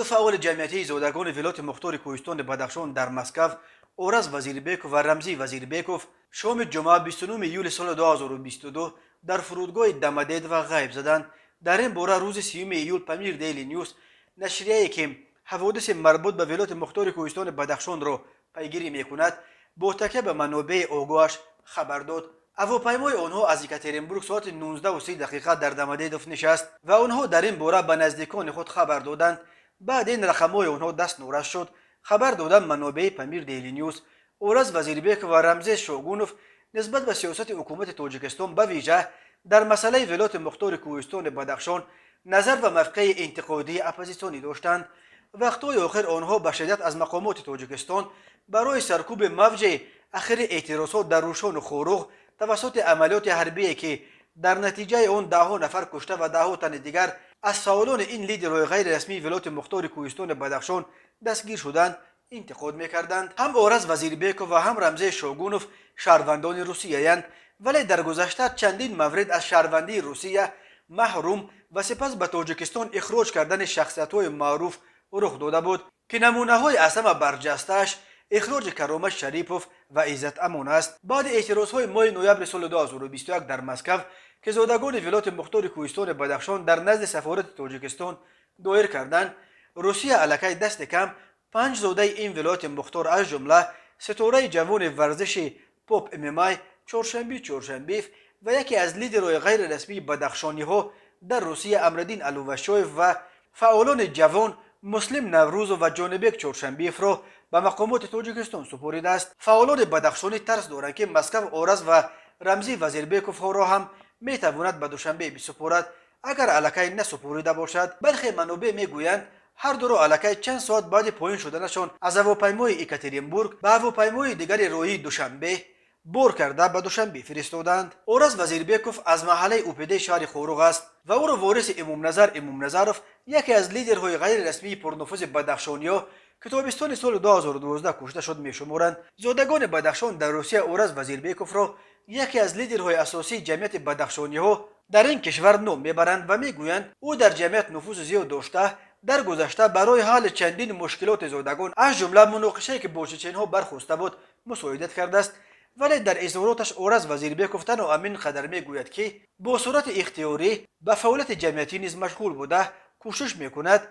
Ду фаъоли ҷамъиятии зодагони Вилояти Мухтори Кӯҳистони Бадахшон дар Москав, Ораз Вазирбеков ва Рамзӣ Вазирбеков, шоми ҷумъа, 29 июли соли 2022 дар фурудгоҳи Домодедово ғайб заданд. Дар ин бора рӯзи 30 июл Памир Дейли Нюс, нашрияе ки ҳаводиси марбут ба Вилояти Мухтори Кӯҳистони Бадахшонро пайгирӣ мекунад, бо такя ба манобеи огоҳаш хабар дод. Ҳавопаймои онҳо аз Екатеринбург соати 19:30 дақиқа дар Домодедово нишаст ва онҳо дар ин бора ба наздикони худ хабар доданд. Баъд ин рақамҳои онҳо даст норас шуд, хабар доданд манобеи Памир Дейли Нюс. Ораз Вазирбеков ва Рамзес Шогунов нисбат ба сиёсати ҳукумати Тоҷикистон, ба вижа дар масъалаи Вилояти Мухтори Кӯҳистони Бадахшон, назар ва мавқеи интиқодии оппозитсионӣ доштанд. Вақтҳои охир онҳо ба шиддат аз мақомоти Тоҷикистон барои саркӯби мавҷи ахири эътирозҳо дар Рӯшону Хоруғ тавассути амалиёти ҳарбие, ки дар натиҷаи он даҳҳо нафар кушта ва даҳҳо тани дигар аз фаъолони ин лидерҳои ғайрирасмии Вилояти Мухтори Кӯҳистони Бадахшон дастгир шуданд, интиқод мекарданд. Ҳам Ораз Вазирбеков ва ҳам Рамзес Шогунов шаҳрвандони Русияянд, вале дар гузашта чандин маврид аз шаҳрвандии Русия маҳрум ва сипас ба Тоҷикистон ихроҷ кардани шахсиятҳои маъруф рух дода буд, ки намунаҳои аз ҳама барҷастааш ихроҷи Каромат Шарипов ва Иззат Амон аст. Баъди эътирозҳои моҳи ноябри соли 2021 дар Москав, ки зодагони Вилояти Мухтори Кӯҳистони Бадахшон дар назди сафорати Тоҷикистон доир карданд, Русия аллакай дасти кам панҷ зодаи ин вилояти мухтор, аз ҷумла ситораи ҷавони варзиши поп ММА Чоршанби Чоршанбиев ва яке аз лидерҳои ғайрирасмии бадахшониҳо дар Русия, Амриддин Алувашоев, ва фаъолони ҷавон Муслим Наврӯзов ва Ҷонибек Чоршанбиевро ба мақомоти Тоҷикистон супоридааст. Фаъолони бадахшонӣ тарс доранд, ки Москав Ораз ва Рамзӣ Вазирбековҳоро ҳам метавонад ба Душанбе бисупорад, агар аллакай насупорида бошад. Бархе манобеъ мегӯянд, ҳар дуро аллакай чанд соат баъди поин шуданашон аз ҳавопаймои Екатеринбург ба ҳавопаймои дигари роҳии Душанбе бор карда, ба Душанбе фиристоданд. Ораз Вазирбеков аз маҳаллаи Упедаи шаҳри Хоруғ аст ва ӯро вориси Имомназар Имомназаров, яке аз лидерҳои ғайрирасмии пурнуфузи бадахшониё, ки тобистони соли 2012 кушта шуд, мешуморанд. Зодагони Бадахшон дар Русия Ораз Вазирбековро яке аз лидерҳои асосии ҷамъияти бадахшониҳо дар ин кишвар ном мебаранд ва мегӯянд, ӯ дар ҷамъият нуфузи зиёд дошта, дар гузашта барои ҳалли чандин мушкилоти зодагон, аз ҷумла муноқишае, ки бо чеченҳо бархоста буд, мусоидат кардааст. Вале дар изҳороташ Ораз Вазирбеков танҳо ҳамин қадар мегӯяд, ки бо сурати ихтиёрӣ ба фаъолияти ҷамъиятӣ низ машғул буда, кӯшиш мекунад.